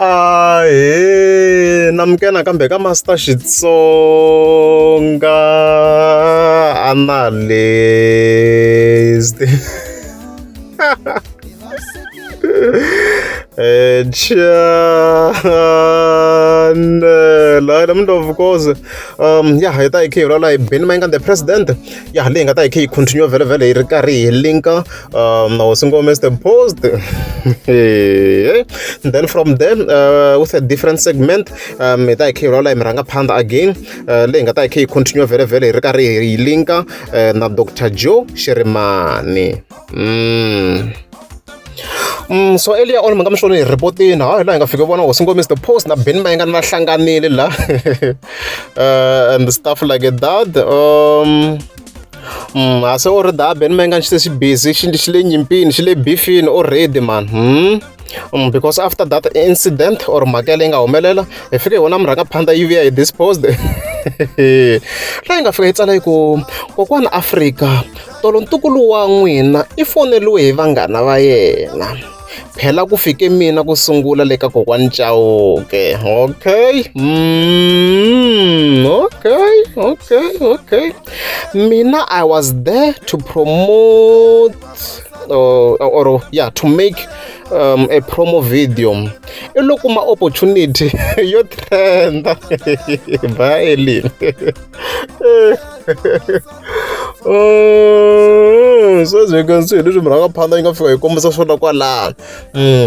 Ahee namukela nakambe ka Master Xitsonga Analyst channel hayi namuntlha of course ya hi ta hi kha hi vulavula hi Benny Mayengani the president ya leyi nga ta hi kha yi continue vhele vhele hi ri karhi hi linka na hosi Ngome is the post and then from there with a different segment hi ta hi kha hi vulavula hi murhangaphandha again leyi nga ta hi kha yi continue vhele vhele hi ri karhi hi linka na Dr Joe Shirimani. So earlier on mi nga mi swona hi ripotini ha hi laha hi nga fika vona hosi Ngome is the post na Benny Mayengani va hlanganile la and stuff like that ha se already ha Benny Mayengani xi se xi busy xi xi le nyimpini xi le beefini already man. Because after that incident or mhaka leyi nga humelela hi fike hi vona murhangaphandha yi vuya hi this post laha yi nga fika yi tsala yi ku kokwana Afrika tolo ntukulu wa n'wina i foneliwe hi vanghana va yena phela ku fike mina ku sungula le ka kokwani Chauke okay okay okay okay mina I was there to promote or yeah to make a promo video i lo kuma opportunity yo trenda ba elini. So as you can see leswi murhangaphandha yi nga fika yi kombisa swona kwalano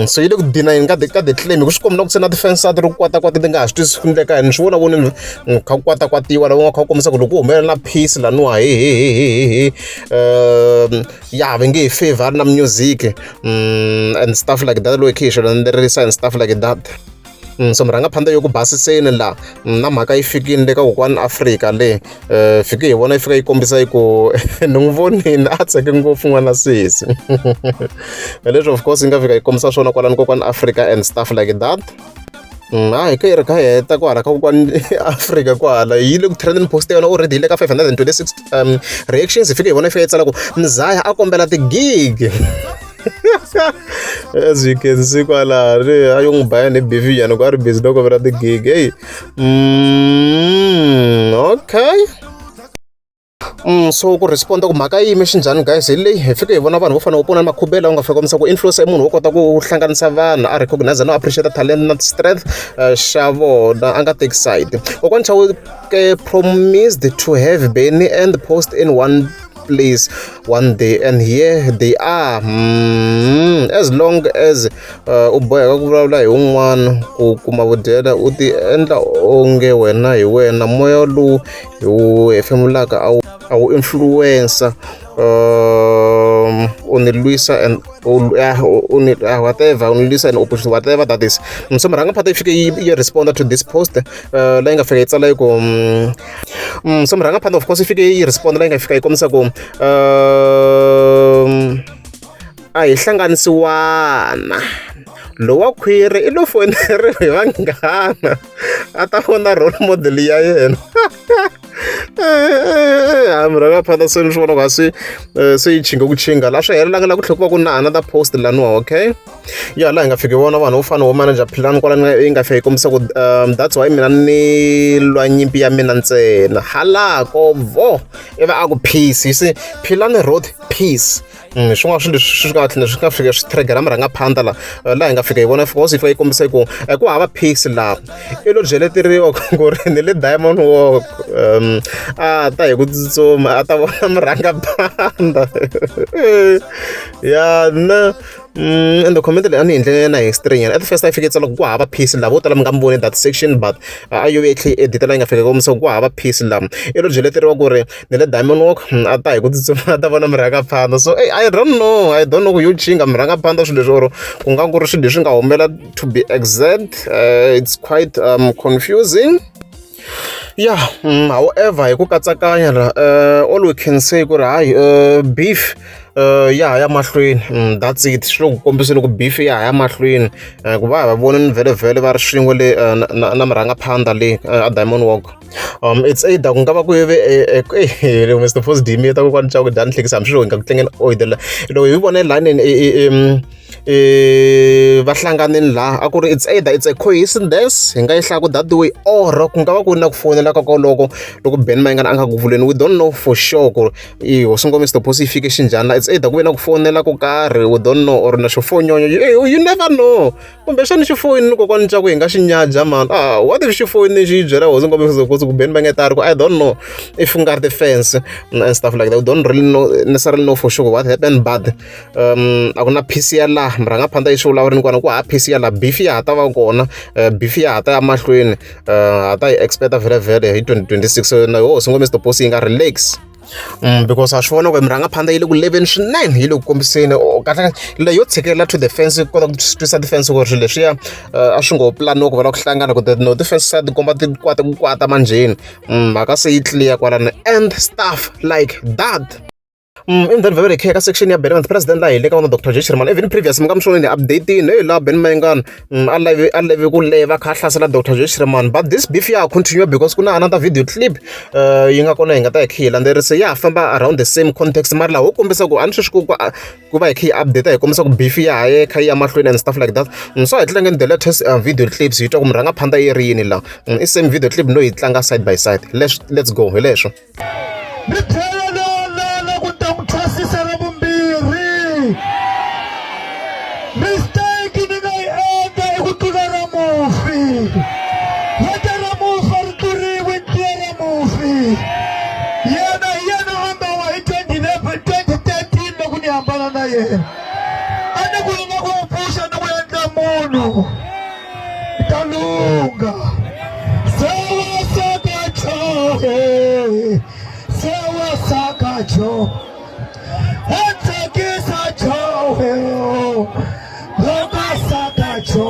so yi le ku dinayeni ka ka the claim hi ku swi komba ku se na ti-fans ti ri ku kwatakwata ti nga ha swi twisisi ku endleka yini swi vona vonini kha ku kwatakwatiwa lava nga kha ku kombisa ku loko ku humelela na peace laniwa hi hi hi hi hi hi ya va nge he favor na music and stuff like that loyi khe hi swi landzelerisa and stuff like that. So murhangaphandha yo ku basiseni la na mhaka yi fikile le ka kokwani Afrika le fike hi vona yi fika yi kombisa yi ku ni n'wi vonile a tsake ngopfu n'wana sesi hi leswi of course yi nga fika yi kombisa swona kwalano kokwani Afrika and stuff like that. Ha hi kha hi ri kha hi heta kwahala ka kokwani Afrika kwahala yi le ku trending post ya yona already yi le ka 526 reactions hi fike hi vona yi fika yi tsala ku Mzaya a kombela ti-gig as you can see kwalano a yo n'wi baya ni beef nyana ku a ri busy no kombela ti-gig hey okay. So ku respond ku mhaka yi yime xinjhani guys hi leyi hi fike hi vona vanhu vo fana vo pona Makhubele u nga fika kombisa ku influence i munhu wo kota ku hlanganisa vanhu a recognize no appreciate talent na strength xa vona a nga take side. Kokwani Chauke promised to have Benny and post in one place one day and here they are. As long as u boheka ku vulavula hi un'wana ku kuma vudyela u ti endla onge wena hi wena moya lowu hi wu hefemulaka a wu influencer u ni lwisa and u ni whatever u ni lwisa and opposition whatever that is. So murhangaphandha yi fike yi respond to this post leyi nga fika yi tsala yi ku so murhangaphandha of course yi fike yi respond leyi nga fika yi kombisa ku a hi hlanganisiwana lowa khwiri i lo foneriwa hi vanghana a ta vona role model ya yena ha murhangaphandha se ni swi vona ku a swi se yi chinga ku chinga la swi helelanga la ku tlhela ku va ku na another post laniwa okay ya laha hi nga fiki vona vanhu vo fana vo manager plan kwalano yi nga fika yi kombisa ku that's why mina ni lwa nyimpi ya mina ntsena halako vo ivi a ku peace you see Philani wrote peace. Swin'wana swilo leswi swi nga tlhela swi nga fika swi trigger murhangaphandha la laha hi nga fika hi vona of yi fika yi kombisa ku ku hava peace laha i lo byeleteriwa ku ri ni le Diamond Walk a ta hi ku tsutsuma a ta vona murhangaphandha ya na. And the comment leyi a ni endle na history nyana at first a yi fike yi tsala ku ku hava peace laha vo tala mi nga mi voni that section but a yo yi tlhe yi edit la yi nga fika kombisa ku ku hava peace laha i lo byeleteriwa ku ri ni le Diamond Walk a ta hi ku tsutsuma a ta vona murhangaphandha so hey, I don't know ku yo chinga murhangaphandha swilo leswi or ku nga ku ri swilo leswi nga humela to be exact it's quite confusing. Yeah, however hi ku katsakanya la all we can say ku ri hayi beef ya ha ya mahlweni that's it swi le ku kombiseni ku beef ya ha ya mahlweni ku va hi va vonini vhele vhele va ri swin'we le na murhangaphandha le a Diamond Walk. It's either ku nga va ku ve Mr Post dimi ta kokwani Chauke dya ni hlekisa hambi swilo hi nga ku tlangeni oyila loko hi vone lani Va hlanganini laha a ku ri it's either it's a coincidence hi nga yi hlaya ku that way or ku nga va ku ri na ku fonela ka koloko loko Benny Mayengani a nga ku vuleni we don't know for sure ku ri hosi ngome Mr Post yi fike xinjhani la it's either ku ve na ku fonela ko karhi we don't know or na xifonyonya you never know kumbexani xi foyinini kokwani Ntsako hi nga xi nyaja mani ah what if xi foyinini xi yi byela hosi ngome Mr Post ku Benny Mayengani ta ri ku I don't know if ku nga ri ti-fans and stuff like that we don't really know necessarily know for sure what happened but a ku na peace ya laha murhangaphandla yi swi vulavurini kona ku hava peace ya laha beef ya ha ta va kona beef ya ha ta ya mahlweni ha ta yi expect vhele vhele hi 2026 so na yoho hosi Mr Post yi nga relax because ha swi vona ku murhangaphandla yi le ku leveni swinene yi le ku kombiseni kahle kahle leyo tshikelela to the fence kota ku twisa ti-fans ku ri swilo leswiya a swi ngo pulaniwa ku va la ku hlangana ku no ti-fans sa ti komba ti kwata ku kwata manjheni mhaka se yi clear kwalano and stuff like that. And then vhele ka section ya Benny president laha hi le ka vona Dr. J Shirimani even previous mi nga mi swonini update-ini hey laha Benny Mayengani a lave a lave ku leva kha a hlasela Dr. J Shirimani but this beef ya ha continue because ku na another video clip yi nga kona hi nga ta hi kha hi landzelerisa ya ha famba around the same context mara laha wo kombisa ku a ni sweswi ku ku va hi kha hi update hi kombisa ku beef ya ha ye kha yi ya mahlweni and stuff like that so a hi tlangeni the latest video clips hi twa ku murhangaphandla yi ri yini laha i same video clip no yi tlanga side by side let's go hi leswo Ni tlhela ni alela ku ta n'wi thwasisa ra vumbirhi. Mistake ni nga yi endla i ku tlula ra mufi. Leta ra mufi a ri tluriwi ntliya ra mufi. Yena hi yena a nga wa hi 2011 2013 loko ni hambana na yena. A ni ku ni nga ku n'wi pfuxa ni n'wi endla munhu. Ta lungha. Sewa saka cho, sewa saka cho. Wa tsakisa cho, loko saka cho.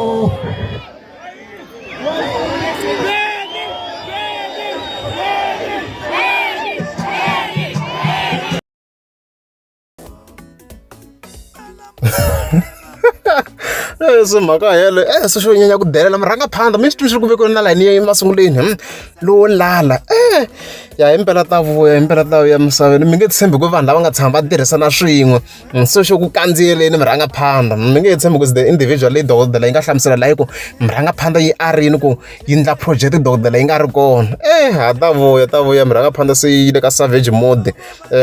Se mhaka yeleyo e se xo nyanya ku delela murhangaphandla mi swi twi swi ku vekiwe na layini emasungulweni lowo lala e ya himpela ta vuya himpela ta vuya emisaveni mi nge tshembi ku vanhu lava nga tshama va tirhisana swin'we se xo ku kandziyeleni murhangaphandla mi nge tshembi ku the individual leyi dokodela yi nga hlamusela la yi ku murhangaphandla yi arini ku yi ndla project dokodela yi nga ri kona e ha ta vuya ta vuya murhangaphandla se yi le ka savage mode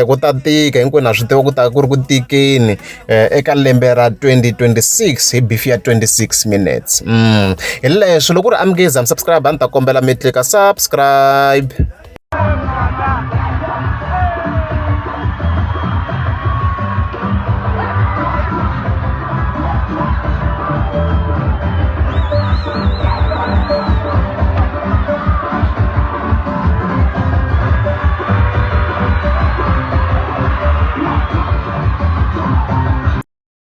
Ku ta tika hinkwenu ha swi tiva ku ta ku ri ku tikeni eka lembe ra 2026 hi beef ya 26 minutes hi leswo loko ku ri a mi nge za mi subscribe a ni ta kombela mi tlika subscribe.